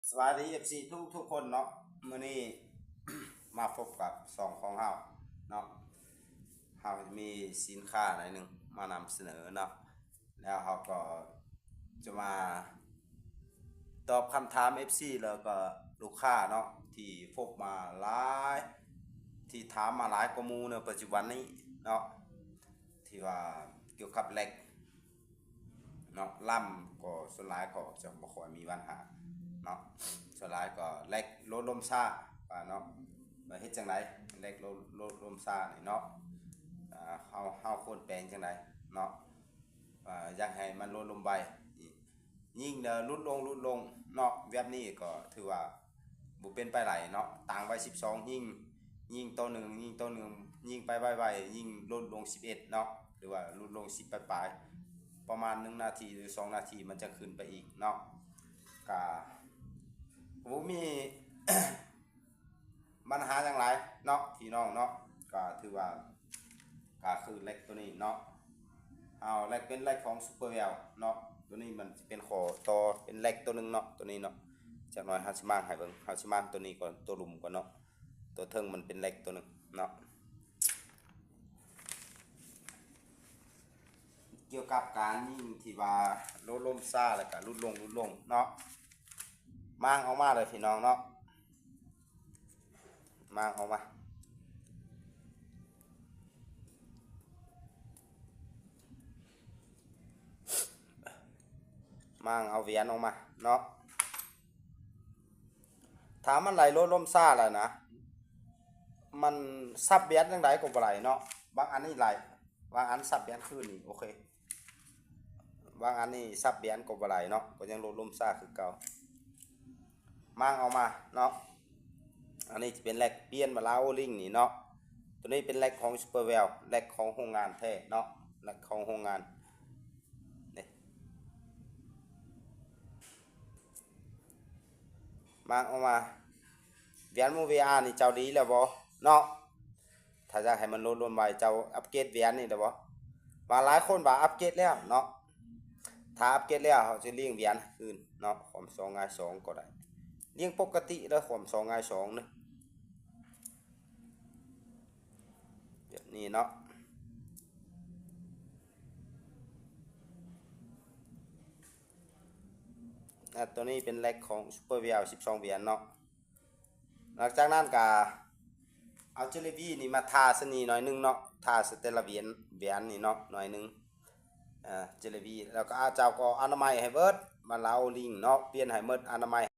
ສະບາຍດີ ເອັຟຊີ ທຸກໆຄົນເນາະ, ມື້ນີ້ ມາພົບກັບຊ່ອງຂອງເຮົາເນາະ. ເຮົາມີສິນຄ້າໜ້ອຍໜຶ່ງມານຳສະເໜີເນາະ, ແລ້ວເຮົາກໍຈະມາຕອບຄຳຖາມ ເອັຟຊີ ແລ້ວກໍລູກຄ້າເນາະ ທີ່ພົບມາຫຼາຍ ທີ່ຖາມມາຫຼາຍກວ່າໝູ່ໃນປັດຈຸບັນນີ້ເນາະ, ທີ່ວ່າກ່ຽວກັບແລັກ ເນາະ, ລຳກໍສ່ວນຫຼາຍກໍຈະບໍ່ຄ່ອຍມີບັນຫາເນາະ, ສ່ວນຫຼາຍກໍແລັກໂຫຼດລົມຊ້າວ່າເນາະ, ວ່າເຮັດຈັ່ງໃດແລັກໂຫຼດ ໂຫຼດລົມຊ້ານີ້ເນາະ, ເຮົາ ເຮົາຄວນແປງຈັ່ງໃດເນາະ, ວ່າຢາກໃຫ້ມັນໂຫຼດລົມໄວ, ຍິງແລ້ວຫຼຸດລົງ ຫຼຸດລົງເນາະ, ແບບນີ້ກໍຖືວ່າ ບໍ່ເປັນໄປໄດ້ເນາະ, ຕາງໄວ້ສິບສອງຍິງ ຍິງຕໍ່ໜຶ່ງ ຍິງຕໍ່ໜຶ່ງ ຍິງໄປໄວໆ ຍິງຫຼຸດລົງສິບເອັດເນາະ, ຫຼືວ່າຫຼຸດລົງສິບປາຍໆ ປະມານໜຶ່ງນາທີ ຫຼືສອງນາທີ ມັນຈະຂຶ້ນໄປອີກເນາະ, ກະບໍ່ມີບັນຫາຫຍັງຫຼາຍເນາະ ພີ່ນ້ອງເນາະ, ກະຖືວ່າ ກະຄືແລັກໂຕນີ້ເນາະ, ເອົາແລັກເປັນແລັກຂອງຊຸບເປີແວວເນາະ, ໂຕນີ້ມັນຊິເປັນຂໍ້ຕໍ່ເປັນແລັກໂຕໜຶ່ງເນາະ, ໂຕນີ້ເນາະ, ຈັກໜ້ອຍເຮົາຊິມ້າງໃຫ້ເບິ່ງ, ເຮົາຊິມ້າງໂຕນີ້ກ່ອນ ໂຕລຸ່ມກ່ອນເນາະ, ໂຕເທິງມັນເປັນແລັກໂຕໜຶ່ງເນາະ. ກ່ຽວກັບການຍິງທີ່ວ່າໂຫຼດລົມຊ້າ ແລ້ວກະຫຼຸດລົງ ຫຼຸດລົງເນາະ, ມ້າງອອກມາເດີພີ່ນ້ອງເນາະ. ມ້າງອອກມາ ມ້າງເອົາແຫວນອອກມາເນາະ, ຖ້າມັນໄຫຼໂຫຼດລົມຊ້າແລ້ວນະ ມັນສັບແຫວນຈັ່ງໃດກໍບໍ່ໄຫຼເນາະ, ບາງອັນນີ້ໄຫຼ ບາງອັນສັບແຫວນຄືນນີ້ ໂອເຄ, ບາງອັນນີ້ສັບແຫວນກໍບໍ່ໄຫຼເນາະ, ກໍຍັງໂຫຼດລົມຊ້າຄືເກົ່າ. ມ້າງອອກມາເນາະ, ອັນນີ້ຈະເປັນແລັກປ່ຽນມາລາໂອລິງນີ້ເນາະ, ໂຕນີ້ເປັນແລັກຂອງຊຸບເປີແວວ ແລັກຂອງໂຮງງານແທ້ເນາະ, ແລັກຂອງໂຮງງານນີ້. ມ້າງອອກມາ, ແຫວນໂມເວອານີ້ເຈົ້າດີແລ້ວບໍ່ເນາະ? ຖ້າຢາກໃຫ້ມັນໂຫຼດລົມໄວ ເຈົ້າອັບເກຣດແຫວນນີ້ໄດ້ບໍ່? ວ່າຫຼາຍຄົນວ່າອັບເກຣດແລ້ວເນາະ, ຖ້າອັບເກຣດແລ້ວ ເຮົາຈະລຽງແຫວນຄືນເນາະ, ຄວາມສອງຫງາຍສອງກໍໄດ້, ລຽງປົກກະຕິເດີ, ຄວາມສອງຫງາຍສອງເດີ, ແບບນີ້ເນາະ. ອາ ຕົວນີ້ເປັນແລັກຂອງຊຸບເປີແວວ ສິບສອງແຫວນເນາະ. ຫຼັງຈາກນັ້ນກະເອົາເຈລວີນີ້ມາທາໃສ່ນີ້ໜ້ອຍໜຶ່ງເນາະ, ທາໃສ່ແຕ່ລະແຫວນ ແຫວນນີ້ເນາະ ໜ້ອຍໜຶ່ງ, ອາ ເຈລວີ, ແລ້ວກໍອາ ເຈົ້າກໍອະນາໄມໃຫ້ເບິດ, ມາລາໂອລິງເນາະ, ປ່ຽນໃຫ້ໝົດ, ອະນາໄມ